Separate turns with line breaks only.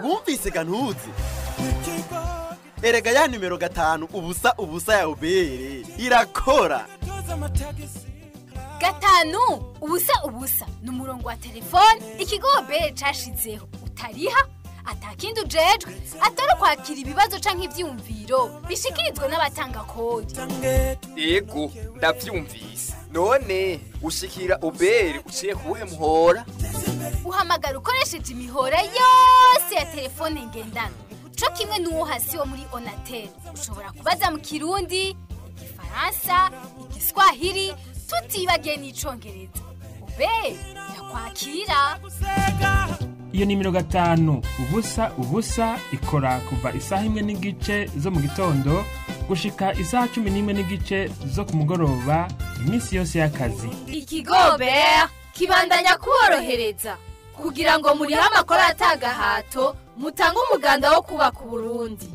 Wumvise gantuzi? Erega ya nimero 5 0 0 ya OBR irakora.
5 0 0 ni umurongo wa telefone ikigo OBR cashizeho, utariha, atakindi ujejwe atari ukwakira ibibazo canke ivyiyumviro bishikirizwa n'abatanga kodi.
Ego, ndavyumvise. None ushikira OBR uciye kuwuhe muhora?
Uhamagara ukoresheje imihora yose ya telefone ngendanwa, co kimwe n'uwo hasi wo muri Onatel. Ushobora kubaza mu Kirundi, Igifaransa, Igiswahili, tutibagiye n'Icongereza. OBR irakwakira.
Iyo nimero 5 0 0 ikora kuva isaha 1:30 zo mu gitondo gushika isaha 11:30 zo ku mugoroba, iminsi yose y'akazi.
Ikigo OBR kibandanya kuborohereza kugira ngo murihe amakuru atagahato, mutange umuganda wo kubaka Uburundi.